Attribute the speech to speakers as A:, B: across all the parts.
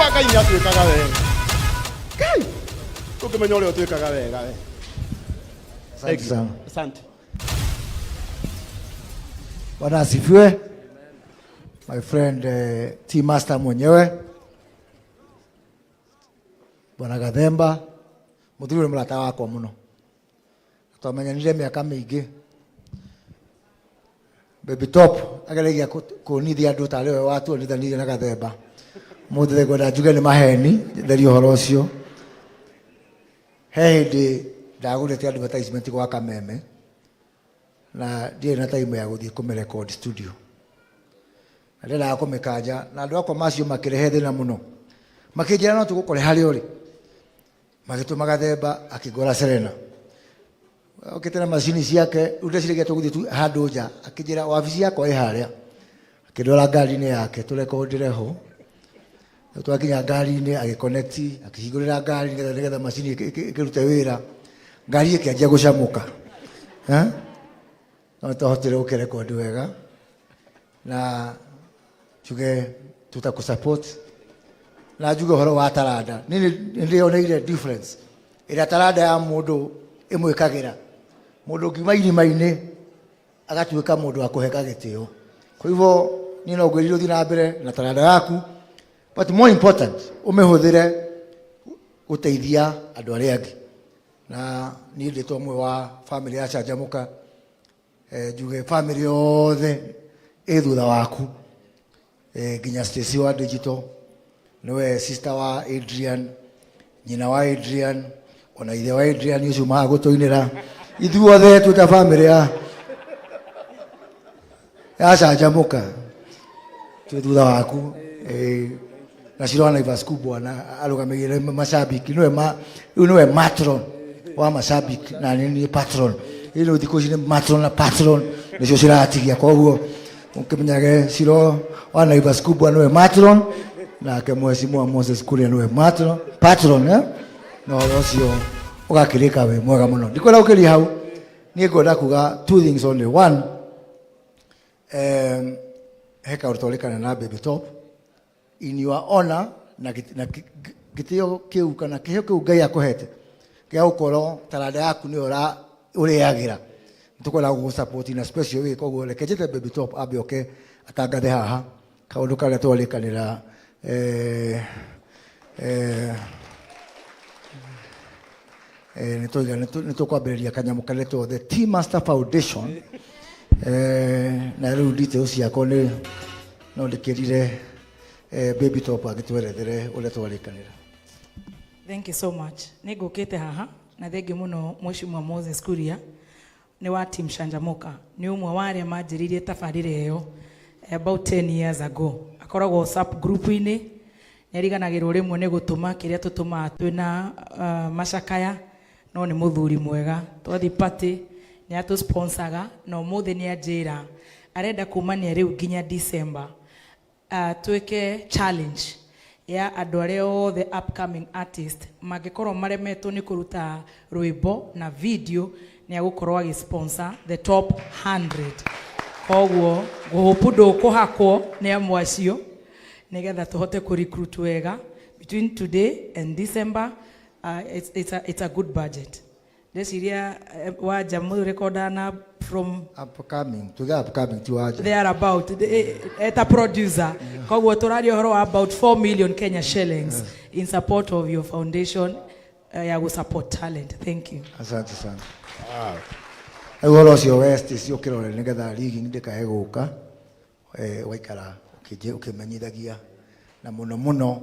A: Wa Ngai nĩ atwĩkaga wega. Ngai, ndũngĩmenya ũrĩa ũtwĩkaga wega we.
B: Asante sana.
A: Asante.
B: Bwana asifiwe. My friend Tea Master mwenyewe Bwana Gathemba, muthuri ũyũ nĩ mũrata wakwa mũno, twamenyanire mĩaka mĩingĩ. Baby Top ageragia kuonithia andũ tarĩ we watuonithanirie na Gathemba. Mũthĩ ngwenda njuge nĩ maheni, therie ũhoro ũcio. He hĩndĩ ndagũrĩte advertisement gwa Kameme na ndiarĩ na time ya gũthiĩ kũmĩrecord studio, na ndendaga kũmĩkanja, na andũ akwa macio makĩrehe thĩna mũno, makĩnjĩra no tũgũkore harĩa ũrĩ. Magĩtũma Gathemba akĩngora Serena okĩte na macini ciake. Rĩu ndeciragia tũgũthiĩ tu handũ nja, akĩnjĩra wabici yakwa ĩ harĩa, akĩndwara ngari-inĩ yake tũrekondere ho. Rĩu twakinya ngari-inĩ, agĩconnect, akĩhingũrĩra ngari nĩgetha macini ĩkĩrute wĩra. Ngari ĩkĩanjia gũcamũka. Eh? No twahotire gũkĩrekondi wega, na njuge tũtakũsupport, na njuge ũhoro wa taranda, niĩ nĩ ndĩyoneire difference ĩrĩa taranda ya mũndũ ĩmwĩkagĩra. Mũndũ ũngiuma irima-inĩ agatuĩka mũndũ wa kũheka gĩtĩo. Kwa hivyo niĩ no ngwĩrire ũthiĩ na mbere na taranda yaku, but more important, ũmĩhũthĩre gũteithia andũ arĩa angĩ. Na niĩ ndĩtwo ũmwe wa family ya Canjamũka, njuge family yothe ĩ thutha waku, nginya Stacy wa digital, nĩwe sister wa Adrian, nyina wa Adrian, ona ithe wa Adrian ũcio maga gũtũinĩra. Ithuothe twĩ ta family ya Canjamũka twĩ thutha waku. Na Ciro Naivas kubwa na arũgamĩrĩire macambiki, nĩwe ma rĩu nĩwe matron wa macambiki, na nĩ niĩ patron. Rĩu thikũ ici nĩ matron na patron nĩcio ciratigia, koguo ũkĩmenyage Ciro wa Naivas kubwa nĩwe matron, nake Mheshimiwa Moses Kuria nĩwe matron patron, eh? Na ũhoro ũcio ũgakĩrĩka wĩ mwega mũno. Ndikwenda gũkĩria hau, niĩ ngwenda kuga two things only. One, he kaũndũ twarĩkana na Baby Top in your honor, na gĩtĩo kĩu kana kĩheo kĩu Ngai akũhete gĩa gũkorwo taranda yaku nĩyo ũrĩagĩra, nĩtũkwenda gũgũ support in a special way. Koguo reke njĩte Baby Top ambe oke atangathe haha kaũndũ karĩa twarĩkanĩra. Nĩ tũkwambĩrĩria kanyamũ karetwo the Tea Master Foundation, na rĩu details ciakwa nĩ no ndĩkĩrire Baby Top agĩtwerethere ũrĩa twarĩkanĩra.
C: Thank you so much. Nĩ ngũkĩte haha na thengiũ mũno, Mheshimiwa Moses Kuria nĩ wa team Canjamũka, nĩ ũmwe wa arĩa manjĩrĩirie tabarĩra ĩyo about 10 years ago. Akoragwo WhatsApp group-inĩ, nĩ ariganagĩrwo rĩmwe nĩ gũtũma kĩrĩa tũtũmaga twĩna macakaya, no nĩ mũthuri mwega. Twathiĩ party nĩ atũsponsaga, na ũmũthĩ nĩ anjĩra arenda kumania rĩu nginya December twĩke challenge ya andũ arĩa othe upcoming artist mangĩkorwo maremetwo nĩ kũruta rwĩmbo na video, nĩ agũkorwo agĩsponsor the top 100. Koguo ngũhũpu ndũkũhakwo nĩ amwe acio, nĩgetha tũhote kũ recruit wega between today and December. It's a good budget, ndeciria wanja mũrekondaga na from
B: Upcoming, tuge upcoming, ti wanja.
C: There about eta producer, koguo tũraria ũhoro wa about 4 million Kenya shillings in support of your foundation ya gũ support talent. Thank you.
B: Asante sana. Rĩu ũhoro ũcio west ũcio ũkĩrore nĩgetha rigi ndĩkae gũka, ũgaikara ũkĩmenyithagia, na mũno mũno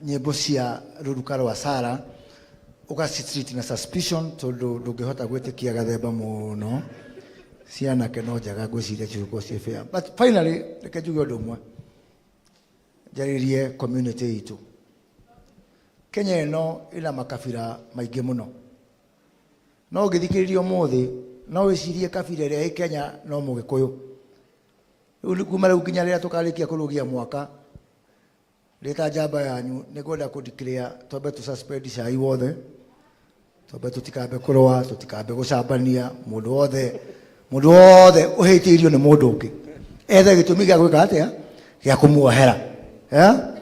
B: nyĩmbo cia rũruka rwa Sara ũgacitreat na suspicion, tondũ ndũngĩhota gwĩtĩkia Gathemba mũno. Cianake no njega, ngwĩciria cigũkorwo ciĩ fair. But finally, reke njuge ũndũ ũmwe, njarĩrie community itũ. Kenya ĩno ĩna makabira maingĩ mũno, no ũngĩthikĩrĩria ũmũthĩ no wĩcirie kabira ĩrĩa ĩ Kenya no Mũgĩkũyũ. Rĩu kuma rĩu nginya rĩrĩa tũkarĩkia kũrũgia mwaka, rĩta njamba yanyu nĩ ngwenda kũ declare twambe tũ suspend cai wothe, twambe tũtikambe kũrũa, tũtikambe gũcambania. Mũndũ wothe, mũndũ wothe ũhĩtĩirio nĩ mũndũ ũngĩ, ethe gĩtũmi gĩa gwĩka atĩa, gĩa kũmuohera. Yeah?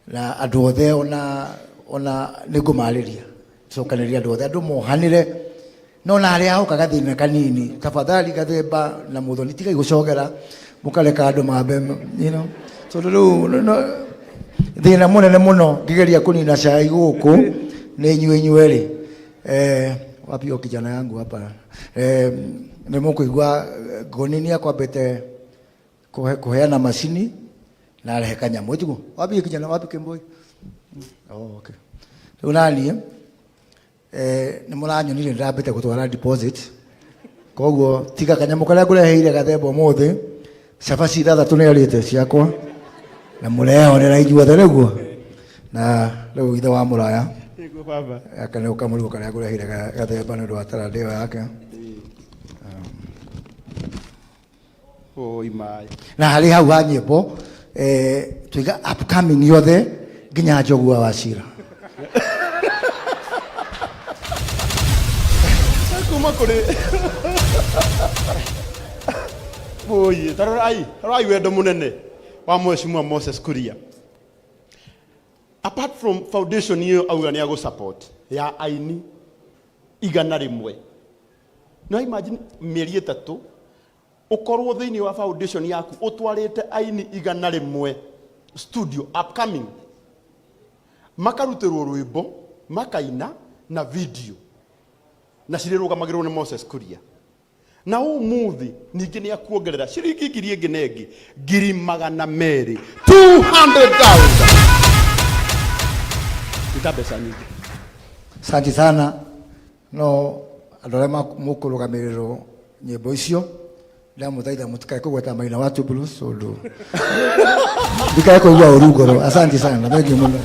B: Na andũ othe ona nĩ ngũmarĩria cokanĩria andũ othe andũ mohanĩre no na harĩa hoka gathĩna kanini tafadhali gathemba na muthoni tigai gũcogera mũkareka andũ mambe tondũ rĩu thĩna mũnene mũno ngĩgeria kũnina cai gũkũ nĩ inyuĩ inyuerĩ. Wapi hiyo kijana yangu hapa? Nĩ mũkũigua ngoni nĩ akwambĩte kũheana macini na arehe kanyamũ ĩtiguo. Wapi hiyo kijana, wapi Kemboi? Oh, okay. Rĩu naniĩ nĩ mũranyonire ndĩrambĩte gũtwara deposit, koguo tiga kanyamũ karĩa ngũreheire gathemba ũmũthĩ, cabaci 6 nĩ arĩte ciakwa na mũreyonera inyuothe nĩguo. Na rĩu ithe wa mũraya
A: Nĩguo baba.
B: Aka nĩ kamũrigo karĩa ngũreheire gathemba nĩ ũndũ wa taranda ĩyo yake.
A: Oi mai.
B: Na harĩ hau ha nyĩmbo, tuiga upcoming yothe nginya Njogu wa Wachira.
A: Kuma kũrĩ Oi, tarorai, tarorai wendo mũnene wa Mheshimiwa Moses Kuria. Apart from foundation iyo auga nĩ agũ support ya aini 100. No imagine mĩeri 3 ũkorwo thĩinĩ wa foundation yaku ũtwarĩte aini 100 studio upcoming, makarutĩrwo rwĩmbo, makaina na video na cirĩrũgamagĩrĩrwo nĩ Moses Kuria. Na ũmũthĩ ningĩ nĩ akuongerera ciringi ngiri ĩngĩ na ĩngĩ 200,000, 200,000. Nĩ ta mbeca nyingĩ.
B: Asante sana. No andũ arĩa mũkũrũgamĩrĩrwo nyĩmbo icio ndamũthaitha mũtikae kũgweta maina wa Two Blues tondũ ndikae kũigua ũru ngoro. Asante sana, thank you mũno.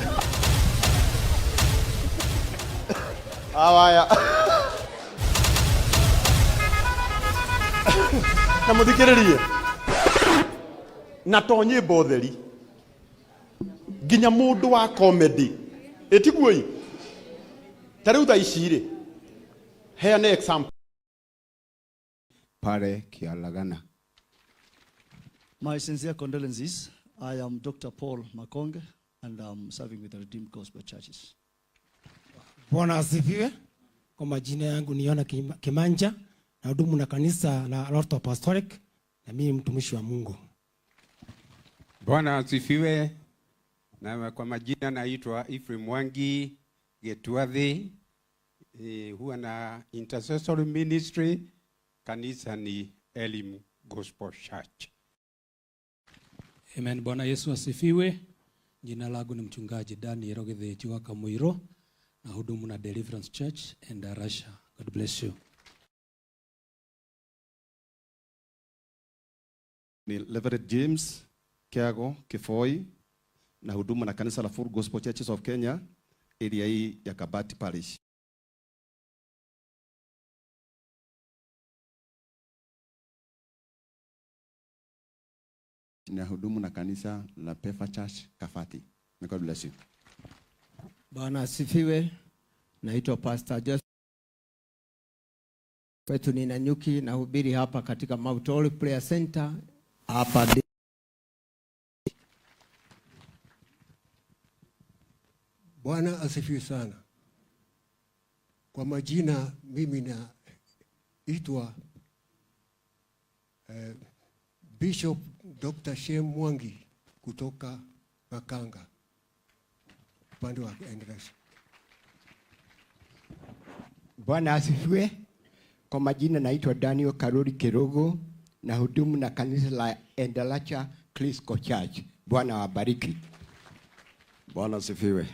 A: Awaya. Na mũthikĩrĩrie na to nyĩmbo theri nginya mũndũ wa comedy ĩtiguo ĩ ta rĩu thaa ici rĩ heane example
D: pale Kialagana.
E: My sincere condolences. I am Dr. Paul Makonge and I'm serving with the Redeemed Gospel Churches.
F: Bwana asifiwe. Kwa majina yangu ni Yona Kimanja na hudumu na kanisa la Lord Apostolic na mimi mtumishi wa Mungu.
D: Bwana asifiwe. Na kwa majina naitwa Ephraim Mwangi Getuathi. Huwa na intercessory ministry, kanisa ni Elim Gospel Church.
G: Amen. Bwana Yesu asifiwe. Jina langu ni mchungaji Daniel Githinji wa Kamuiro na hudumu na Deliverance Church and Arusha. God bless you.
H: Ni Reverend James Kiago Kifoi na hudumu na kanisa la Full Gospel Churches of Kenya area hii ya Kabati Parish.
I: Na hudumu na kanisa la Pefa Church Kafati. May God bless you.
J: Bwana asifiwe. Naitwa Pastor Joseph. Kwetu ni Nanyuki, nahubiri hapa katika Mount Olive Prayer Center hapa.
K: Bwana asifiwe sana. Kwa majina mimi naitwa Bishop Dr. Shem Mwangi kutoka Makanga upande wa Endarasha.
J: Bwana asifiwe. Kwa majina naitwa Daniel Karuri Kirugu na hudumu na kanisa la Endarasha Crisco Church. Bwana awabariki.
I: Bwana asifiwe.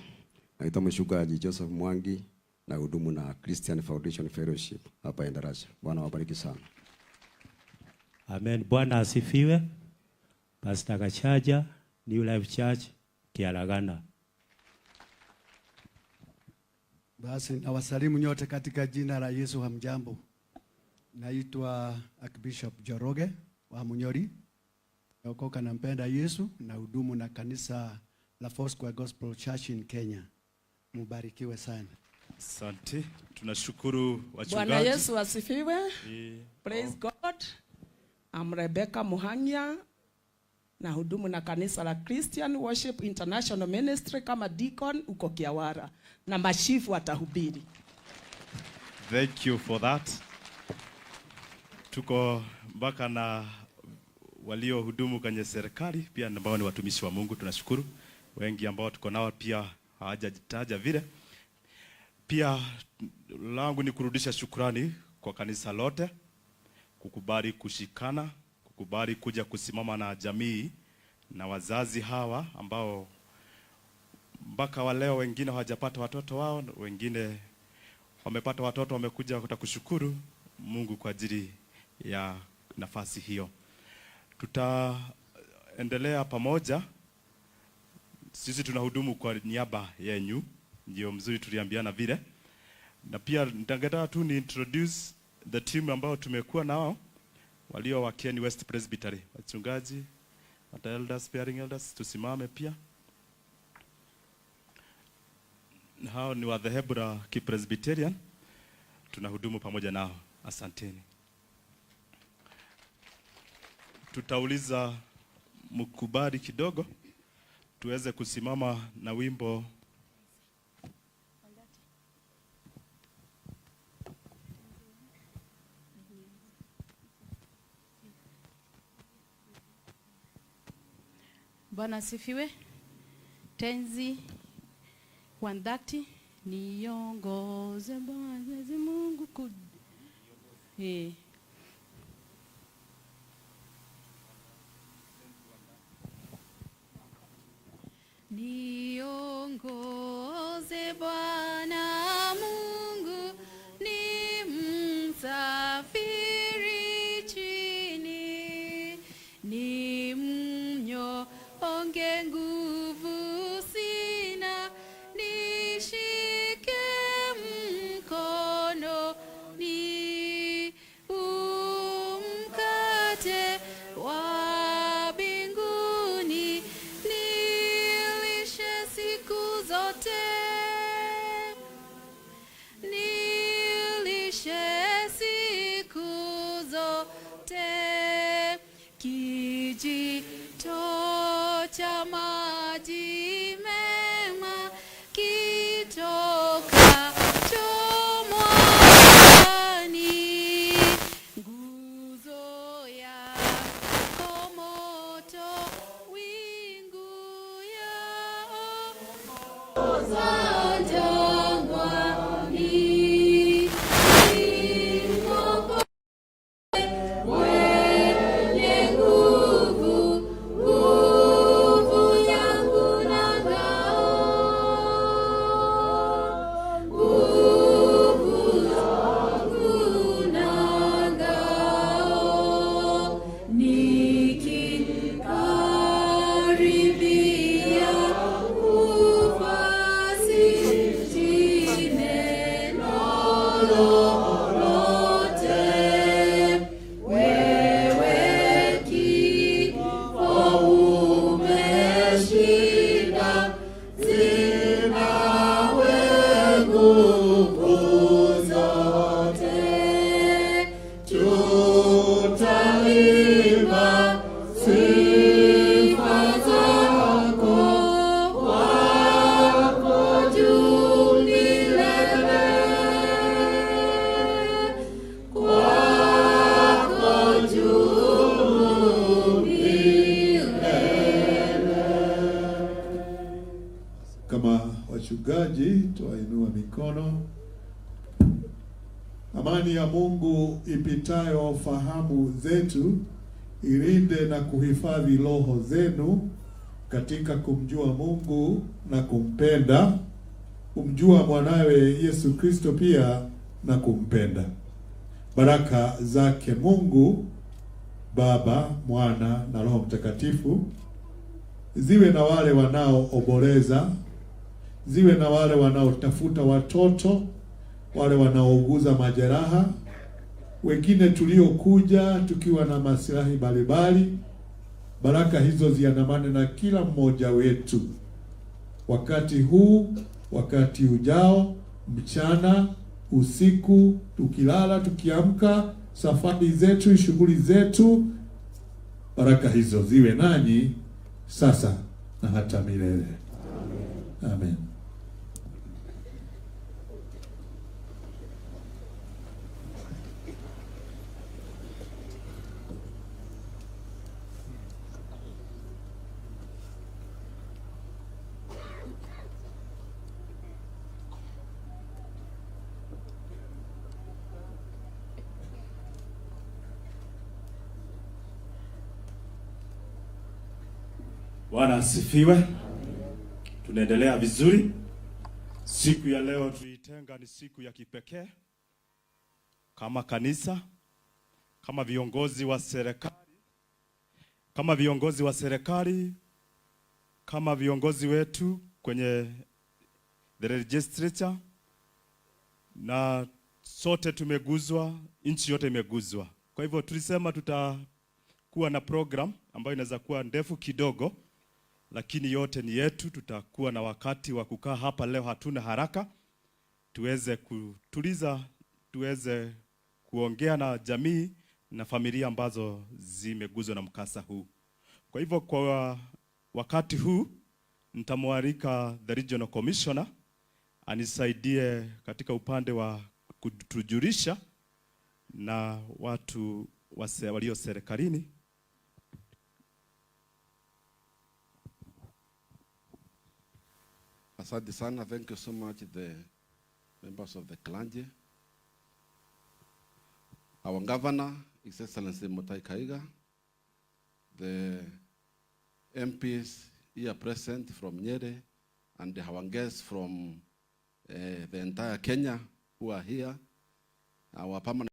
I: Naitwa mchungaji Joseph Mwangi na hudumu na Christian Foundation Fellowship hapa Endarasha. Bwana awabariki sana.
L: Amen. Bwana asifiwe. Pastor Kachaja, New Life Church, Kiaragana.
E: Basi nawasalimu nyote katika jina la Yesu. Hamjambo. Naitwa Archbishop Njoroge wa Munyori. Naokoka na mpenda Yesu na hudumu na kanisa la Foursquare Gospel Church in Kenya. Mubarikiwe sana.
M: Asante. Tunashukuru wachungaji.
N: Bwana Yesu asifiwe. Praise God. I'm Rebecca Muhanya, Na hudumu na kanisa la Christian Worship International Ministry kama deacon uko Kiawara, na mashifu watahubiri.
M: Thank you for that. Tuko mpaka na waliohudumu kwenye serikali pia ambao ni watumishi wa Mungu, tunashukuru. Wengi ambao tuko nao pia hawajajitaja vile. Pia langu ni kurudisha shukrani kwa kanisa lote kukubali kushikana, kukubali kuja kusimama na jamii na wazazi hawa ambao mpaka wa leo wengine hawajapata watoto wao, wengine wamepata watoto, wamekuja kushukuru Mungu kwa ajili ya nafasi hiyo. Tutaendelea pamoja, sisi tunahudumu kwa niaba yenyu, ndio mzuri tuliambiana vile. Na pia nitangetaka tu ni introduce the team ambao tumekuwa nao walio wa Kieni West Presbytery, wachungaji, hata elders, pairing elders, tusimame pia. Hao ni wa dhehebu la Kipresbyterian, tunahudumu pamoja nao. Asanteni. Tutauliza mkubali kidogo tuweze kusimama na wimbo.
O: Bwana asifiwe. Tenzi 130, niongoze Mwenyezi Mungu ku. Niongoze Bwana Mungu, ni msafiri chini, ni mnyonge nguvu sina, nishike mkono, ni umkate wa mbinguni, nilishe siku zote, nilishe siku zote, kijito cha maji mema kitokacho mwambani, nguzo yako moto, wingu yaongoza jangwani, mwenye nguvu, nguvu yangu na ngao, nguvu yangu na ngao, nikikaribia kufa siti neno lolote, wewe kifo umeshinda, zinawe nguvu zote, tutaimba sifa zako, wako juu milele, kwako juu milele.
P: Kama wachungaji twainua mikono. Amani ya Mungu ipitayo fahamu zetu ilinde na kuhifadhi roho zenu katika kumjua Mungu na kumpenda, kumjua mwanawe Yesu Kristo pia na kumpenda. Baraka zake Mungu Baba, Mwana na Roho Mtakatifu ziwe na wale wanaoomboleza, ziwe na wale wanaotafuta watoto, wale wanaouguza majeraha, wengine tuliokuja tukiwa na maslahi mbalimbali. Baraka hizo ziandamane na kila mmoja wetu wakati huu, wakati ujao, mchana, usiku, tukilala, tukiamka, safari zetu, shughuli zetu. Baraka hizo ziwe nanyi sasa na hata milele. Amen.
M: Bwana asifiwe. Tunaendelea vizuri. Siku ya leo tuitenga ni siku ya kipekee kama kanisa, kama viongozi wa serikali, kama viongozi wa serikali, kama viongozi wetu kwenye the legislature, na sote tumeguzwa, nchi yote imeguzwa. Kwa hivyo tulisema tutakuwa na program ambayo inaweza kuwa ndefu kidogo, lakini yote ni yetu. Tutakuwa na wakati wa kukaa hapa leo, hatuna haraka, tuweze kutuliza, tuweze kuongea na jamii na familia ambazo zimeguzwa na mkasa huu. Kwa hivyo kwa wakati huu nitamwalika the regional commissioner anisaidie katika upande wa kutujulisha na watu walio serikalini.
H: Asante sana. Thank you so much, the members of the clergy. Our governor, His Excellency Mutahi Kahiga, the MPs here present from Nyeri, and our guests from the entire Kenya who are here, our permanent